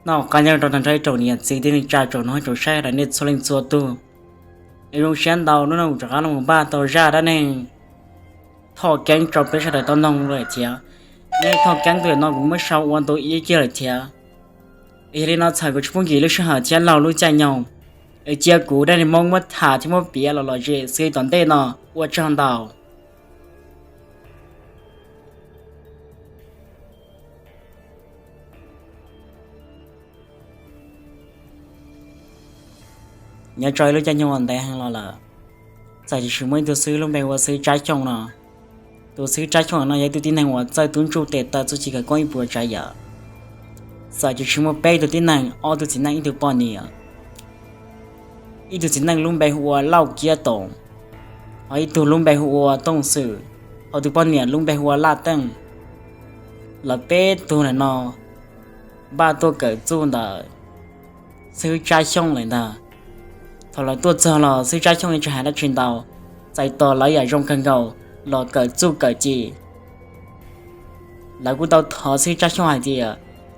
Noj qab nyob zoo rau tag nrho ib tsoom niam txiv tij neej tsa tsoom nus tsoom saib sawv daws nej txhua leej txhua tug. Es zoo siab ntau hnub no kuv rov qab los mus npaj tau zaj dab neeg Thoj Keeb rau peb sawv daws tau mloog lawm thiab. Nyob Thoj Keeb tus no kuv muab sau ua ntu ib kiag lawm thiab. Yog li no txhawm kuv tsis pub nkim lub sij hawm thiab laug lub caij nyoog, es cia kuv dab neeg Hmoob muab tham thiab muab piav los lom zem xwb tom ntej no. Ua tsaug ntau. Nyob rau ib lub caij nyoog uas ntev heev los lawm, txawm tiam sis muaj ib tug xib hwb lub npe hu ua xib hwb Tsab Xyooj no. Tus xib hwb Tsab Xyooj no yog ib tug tib neeg uas txawj tub ntsuj tes taw txuj ci khawv koob ib puas tsav yam. Txawm tiam sis muaj peb tug tib neeg, ob tug txiv neej ib tug poj niam. Ib tug txiv neej lub npe hu ua Lauj Kiab Toom, ho ib tug lub npe hu ua Tooj Xwm, ho tus poj niam lub npe hu ua Laj Teej. Lawv peb tug ntawm no npaj tuaj kawm txuj ntawm xib hwb Tsab Xyooj lawm ntag. Thaum lawv tuaj txog los xib hwb Tsab Xyooj yeej tsis hais dab tsi ntau, txais tos lawv yam zoo kawg nkaus los kawm txuj kawm ci. Lawv kuj tau thov xib hwb Tsab Xyooj hais tias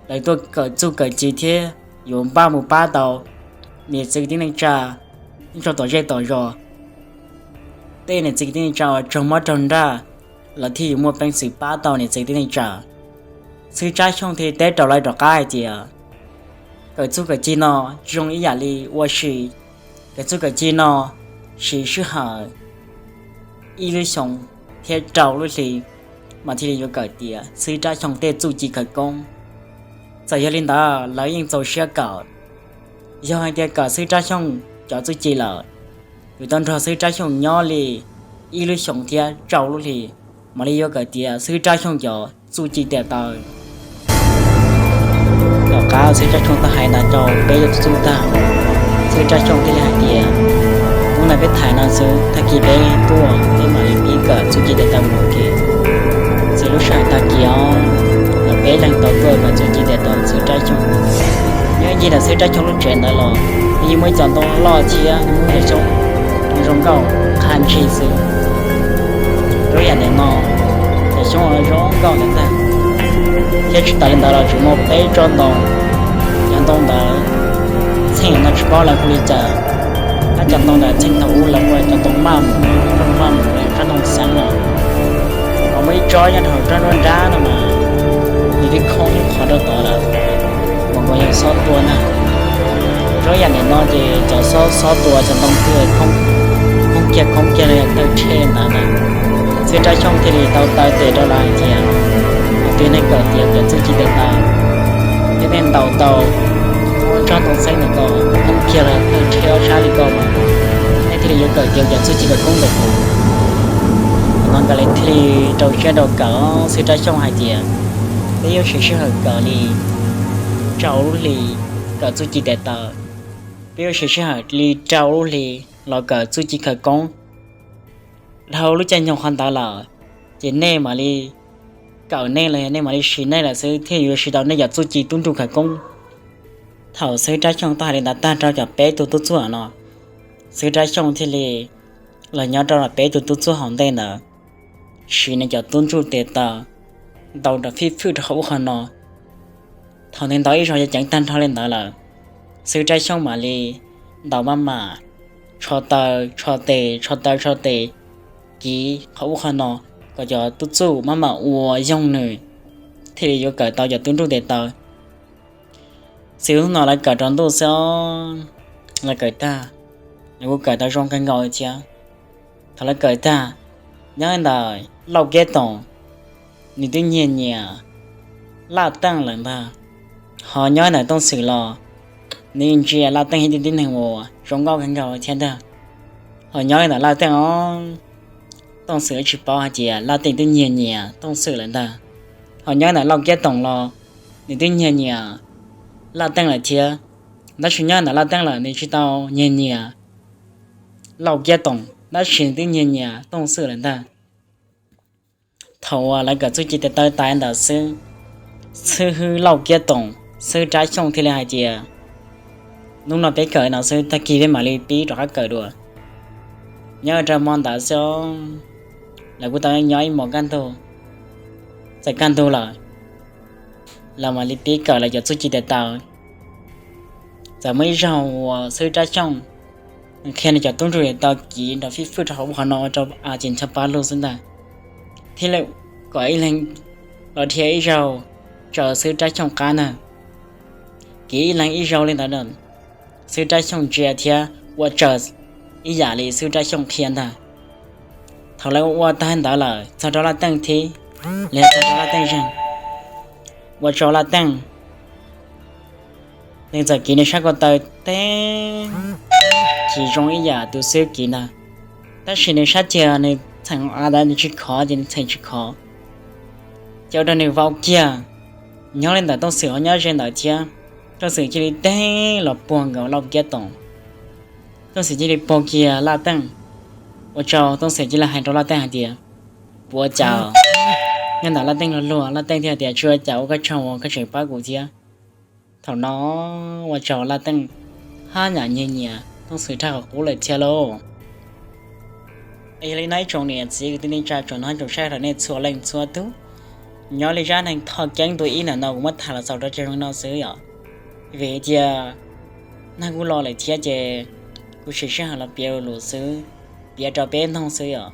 lawv tuaj kawm txuj kawm ci thiab yuav npaj mus pab tau niam txiv kwv tij neej tsa ib tsoom tom zej tom zos. Tej niam txiv kwv tij neej tsa uas raug mob raug nraj, lawv thiaj yuav muaj peev xwm pab tau niam txiv kwv tij neej tsa. Xib hwb Tsab Xyooj thiaj teb rau lawv rov qab hais tias kawm txuj kawm ci no tsis zoo ib yam li ua si. Kawm txuj kawm ci no siv sij hawm ib lub xyoos thiab rau lub hli mas thiaj li yuav kawm tiav xib hwb Tsab Xyooj tej txuj ci khawv koob. Txawm yog li ntawd lawv yeej txaus siab kawm. Yog hais tias kawm xib hwb Tsab Xyooj cov txuj ci lawm, yuav tau nrog xib hwb Tsab Xyooj nyob li ib lub xyoos thiab rau lub hli mam li yuav kawm tiav xib hwb Tsab Xyooj cov txuj ci tes taw. Tom qab xib hwb Tsab Xyooj tau hais ntawd rau peb tug tub txuj tag, xib hwb Tsab Xyooj thiaj li hais tias hnub no peb tham no xwb, tag kis peb tuaj peb mam li pib kawm txuj ci tes taw mus ua ke. Txij lub sij hawm tag kis os, lawv peb leeg tau tuaj kawm txuj ci tes taw ntawm xib hwb Tsab Xyooj. Nyob ncig ntawm xib hwb Tsab Xyooj lub tsev ntawd los yeej muaj ib co ntoo loj thiab muaj cov xyoob zoo nkauj qha ntsig xwb. Rau yam ntawm no, cov xyoob zoo nkauj ntawd ntag. Thiab tsis tas li ntawd los tseem muaj peb tsob ntoo, cov ntoo ntawd txheej no tsis paub lawv hu li cas. Tab cov ntoo ntawd txheej thaum ub lawv hu ua cov ntoo maj mus, tsob maj mus, tsob ntoo xeev no. Ho muaj ib tsob nyob rau tsob nruab nrab no mas nws twb khoob qhov rau tod lawm, mas nkaus yog xob tua na. Rau yam ntawm no ces cov xob xob tua cov ntoo twb khoob kiag khoob kiag li tawg rhe ntawd na. Xib hwb Tsab Xyooj thiaj li tau taw tes rau lawv hais tias, thaum twg nej kawm tiav cov txuj ci tes taw, thiab nej ntaus tau muab tsob ntoo xeeb ntawm ko khoob kiag los tawg rhe ob sab li ko, nej thiaj li yuav kawm tiav cov txuj ci khawv koob ntawm kuv. Thaum no nkawd thiaj li rau siab rau kawm. Xib hwb Tsab Xyooj hais tias, peb yuav siv sij hawm kawm li rau lub hli kawm txuj ci tes taw, peb yuav siv sij hawm li rau lub hli los kawm txuj ci khawv koob. Dhau lub caij nyoog qhov ntawd lawm, ces nej mam li kawm nej los yog nej mam li siv nej lawm xwb thiaj yuav siv tau nej cov txuj ci tub ntsuj khawv koob. Thaum xib hwb Tsab Xyooj tau hais li ntawd tag rau cov peb tug tub txuj no, xib hwb Tsab Xyooj thiaj li los nyob rau peb tug tub txuj hauv ntej ntawd, siv nws cov tub ntsuj tes taw ntaus nrov fij fwj rau qhov ub qhov no. Thaum nws ntaus ib zaug ceev ceev tag nrho li ntawd lawm, xib hwb Tsab Xyooj mam li ntaus maj mam, tsho taw tsho tes, tsho taw tsho tes, kiv qhov ub qhov no, kom cov tub txuj maj mam ua yoog nws, thiaj li yuav kawm tau cov tub ntsuj tes taw. Xib hwb no lawv kawm rau ntuj xwb os, lawv kawm tag, lawv kuj kawm tau zoo kawg nkaus li thiab. Thaum lawv kawm tag, nyob ntawm Lauj Kiab Toom, nws twb nyiag nyiam Laj Teej lawm ntag. Ho nyob ntawm Tooj Xwm los, nws ntsia Laj Teej yog ib tug tib neeg uas zoo nkauj kawg nkaus thiab ntag. Ho nyob ntawm Laj Teej os, Tooj Xwm tsis paub hais tias Laj Teej twb nyiag nyiam Tooj Xwm lawm ntag. Ho nyob ntawm Lauj Kiab Toom los, nws twb nyiag nyiam Laj Teej lawm thiab. Tab sis nyob ntawm Laj Teej lawm nws tsis tau nyiag nyiam Lauj Kiab Toom, tab sis nws twb nyiag nyiam Tooj Xwm lawm ntag. Thaum uas lawv kawm txuj ci tes taw tas ntawd xwb, xib hwb Lauj Kiab Toom, xib hwb Tsab Xyooj thiaj li hais tias, hnub no peb kawm no xwb, tag kis peb mam li pib rov qab kawm dua. Nyob rau hmo ntawd xwb, lawv kuj tau nyob ib hmos kaj ntug. Txawm kaj ntug lawm, lawv mam li pib kawm lawv cov txuj ci tes taw. Txawm muaj ib zaug uas xib hwb Rab Xyooj qhia nws cov tub ntsuj tau kiv nrov fij fwj rau hauv qhov no rau a ces ncho pa lug xwb ntag, thiab li kom ib leeg los dhia ib zaug tsaws xib hwb Rab Xyooj qab ntag. Kiv ib leeg ib zaug li ntawd, xib hwb Rab Xyooj ntsia thiab ua tsaws ib yam li xib hwb Rab Xyooj qhia ntag. Thaum lawv ua tag ntawd lawm txog rau Laj Teej thiab, li txog rau Laj Teej zeeg, ua rau Laj Teej nws txawm kiv nws sab ko taw teb tsis zoo ib yam tus xib hwb kiv ntag. Tab sis nws sab ceg nws txheem av ntawd nws tsis khov ces nws txheem tsis khov, ces ua rau nws vau kiag. Nyob li ntawd Tooj Xwm ho nyob ze ntawd thiab, Tooj Xwm cia li teb los puag nkaus Lauj Kiab Toom. Tooj Xwm cia li puag kiag Laj Teej, ua rau Tooj Xwm cia li hais rau Laj Teej hais tias, puas ua cas? Nyob ntawm Laj Teej luag luag, Laj Teej thiaj tias, tsis ua cas, ua koj tsaug uas koj tseem pab kuv thiab. Thaum no ua rau Laj Teej haj yam nyiam nyiam Tooj Xwm rau qhov qub lawm thiab lauj. Es yog li no ib tsoom niam txiv kwv tij neej tsa tsoom noj tsoom saib rau nej txhua leej txhua tus, nyob li zaj neeg Thoj Keeb ntu ib ntawm no kuv muab tham los xaus rau txog no xwb yom. Vim tias nag kuj los lawm thiab ces kuv sim sij hawm los piav lus xwb, piav rau peb mloog xwb yom.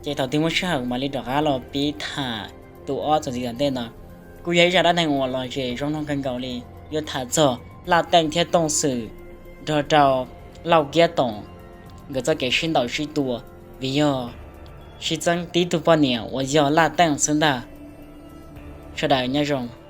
Ces thaum twg muaj sij hawm mam li rov qab los pib tham tus ob txuas ntxiv tom ntej no. Kuj yog ib zaj dab neeg uas los zem zoo mloog kawg nkaus li, yuav tham txog Laj Teej thiab Tooj Xwm nrog rau Lauj Kiab Toom nkawd txoj kev sib ntaus sib tua, vim yog sib txeeb tib tug poj niam uas yog Laj Teej xwb ntag. Sawv daws nyob zoo.